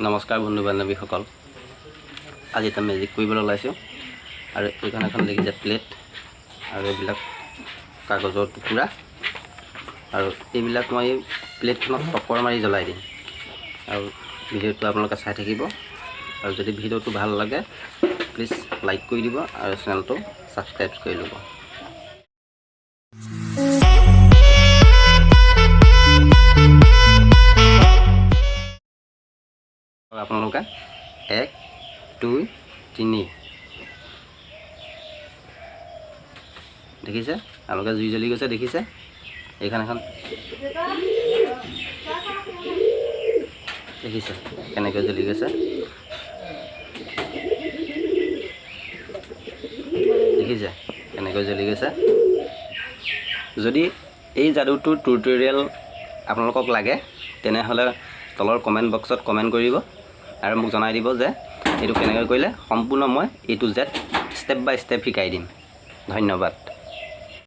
নমস্কাৰ বন্ধু বান্ধৱীসকল, আজি এটা মেজিক কৰিবলৈ ওলাইছোঁ। আৰু এইখন এখন দেখিছে প্লেট আৰু এইবিলাক কাগজৰ টুকুৰা আৰু এইবিলাক মই প্লেটখনত টক্কৰ মাৰি জ্বলাই দিম। আৰু ভিডিঅ'টো আপোনালোকে চাই থাকিব আৰু যদি ভিডিঅ'টো ভাল লাগে, প্লিজ লাইক কৰি দিব আৰু চেনেলটো ছাবস্ক্ৰাইব কৰি ল'ব। আপোনালোকে 1, 2, 3 দেখিছে, আপোনালোকে জুই জ্বলি গৈছে দেখিছে। এইখন এখন দেখিছে কেনেকৈ জ্বলি গৈছে, দেখিছে কেনেকৈ জ্বলি গৈছে। যদি এই যাদুটোৰ টিউটৰিয়েল আপোনালোকক লাগে, তেনেহ'লে তলৰ কমেণ্ট বক্সত কমেণ্ট কৰিব আৰু মোক জনাই দিব যে এইটো কেনেকৈ কৰিলে। সম্পূৰ্ণ মই A to Z step by step শিকাই দিম। ধন্যবাদ।